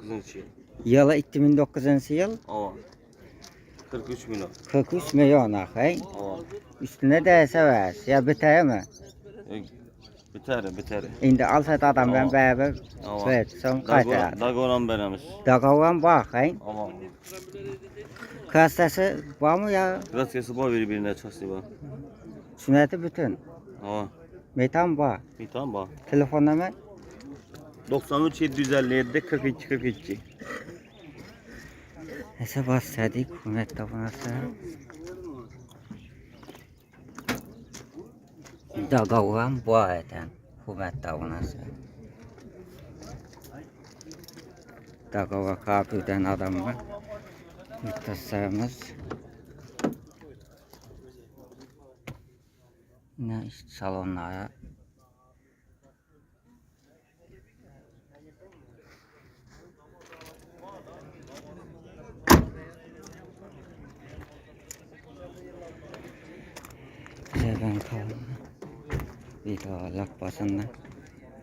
2009 yıl. Yılı 2009 yıl. Ava. 43 milyon. 43 milyon axı. Ava. Üstüne değse ver. Ya biter mi? Biter, biter. İndi alsa adam ben beraber Ava. ver. Son qaytar. Dagoran beremiz. Dagavan bak hey. Ava. Kasası var mı ya? Kraskesi var birbirine çası var. Sünneti bütün. Ava. Metan var. Bir tane var. Telefon numara 93 757 42 42. Neyse başladık. Hürmet tapınası. Dagavan var eden. Hürmet tapınası. Dagava kapıdan adam var. Müddessemiz. Yine işte salonlara. Güzel ben kalanı. Video lak basınlar.